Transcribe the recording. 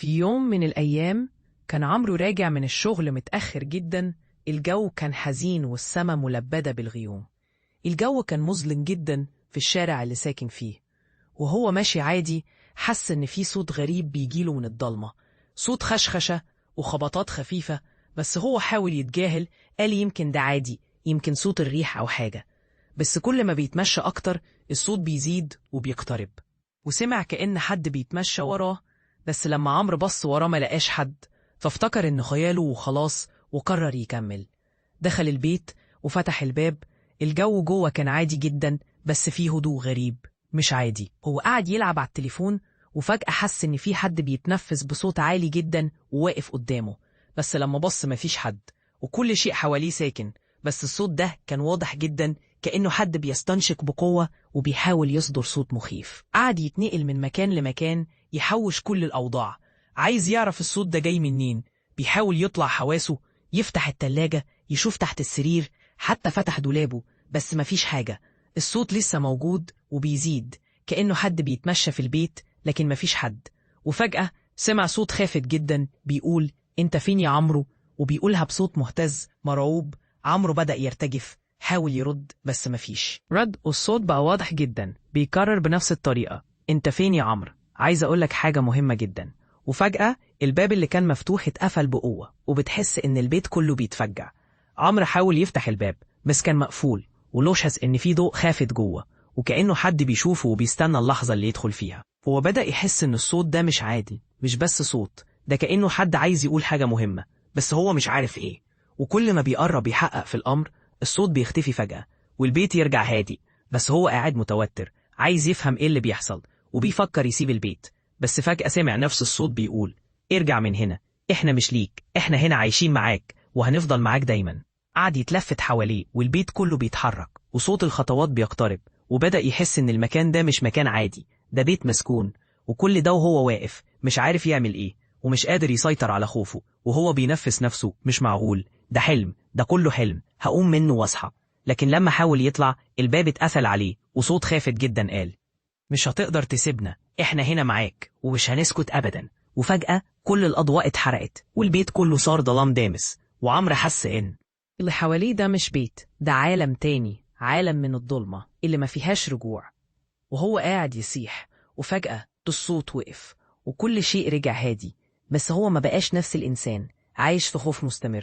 في يوم من الأيام كان عمرو راجع من الشغل متأخر جدا. الجو كان حزين والسما ملبدة بالغيوم. الجو كان مظلم جدا في الشارع اللي ساكن فيه. وهو ماشي عادي حس إن في صوت غريب بيجيله من الضلمة، صوت خشخشة وخبطات خفيفة، بس هو حاول يتجاهل، قال يمكن ده عادي، يمكن صوت الريح أو حاجة. بس كل ما بيتمشى أكتر الصوت بيزيد وبيقترب، وسمع كأن حد بيتمشى وراه. بس لما عمرو بص وراه ما لقاش حد، فافتكر إن خياله وخلاص، وقرر يكمل. دخل البيت وفتح الباب. الجو جوه كان عادي جدا، بس فيه هدوء غريب مش عادي. هو قعد يلعب على التليفون، وفجأة حس إن في حد بيتنفس بصوت عالي جدا وواقف قدامه. بس لما بص مفيش حد، وكل شيء حواليه ساكن، بس الصوت ده كان واضح جدا، كأنه حد بيستنشق بقوة وبيحاول يصدر صوت مخيف. قعد يتنقل من مكان لمكان، يحوش كل الأوضاع، عايز يعرف الصوت ده جاي منين. بيحاول يطلع حواسه، يفتح التلاجة، يشوف تحت السرير، حتى فتح دولابه، بس مفيش حاجة. الصوت لسه موجود وبيزيد، كأنه حد بيتمشى في البيت، لكن مفيش حد. وفجأة سمع صوت خافت جدا بيقول: انت فين يا عمرو؟ وبيقولها بصوت مهتز مرعوب. عمرو بدأ يرتجف، حاول يرد بس مفيش رد، والصوت بقى واضح جدا بيكرر بنفس الطريقة: انت فين يا عمرو؟ عايز اقولك حاجة مهمة جدا. وفجأة الباب اللي كان مفتوح اتقفل بقوة، وبتحس ان البيت كله بيتفجع. عمرو حاول يفتح الباب بس كان مقفول، ولوشس ان في ضوء خافت جوه، وكأنه حد بيشوفه وبيستنى اللحظة اللي يدخل فيها. هو بدأ يحس ان الصوت ده مش عادي، مش بس صوت، ده كأنه حد عايز يقول حاجة مهمة بس هو مش عارف ايه. وكل ما بيقرب يحقق في الأمر الصوت بيختفي فجأة، والبيت يرجع هادي، بس هو قاعد متوتر عايز يفهم ايه اللي بيحصل، وبيفكر يسيب البيت. بس فجأة سمع نفس الصوت بيقول: ارجع من هنا، احنا مش ليك، احنا هنا عايشين معاك وهنفضل معاك دايما. قعد يتلفت حواليه والبيت كله بيتحرك وصوت الخطوات بيقترب، وبدأ يحس ان المكان ده مش مكان عادي، ده بيت مسكون. وكل ده وهو واقف مش عارف يعمل ايه، ومش قادر يسيطر على خوفه، وهو بينفس نفسه: مش معقول، ده حلم، ده كله حلم، هقوم منه واصحى. لكن لما حاول يطلع الباب اتقفل عليه، وصوت خافت جدا قال: مش هتقدر تسيبنا، احنا هنا معاك ومش هنسكت ابدا. وفجأة كل الأضواء اتحرقت والبيت كله صار ظلام دامس، وعمرو حس ان اللي حواليه ده مش بيت، ده عالم تاني، عالم من الضلمة اللي ما فيهاش رجوع. وهو قاعد يصيح، وفجأة الصوت وقف وكل شيء رجع هادي، بس هو ما بقاش نفس الإنسان، عايش في خوف مستمر.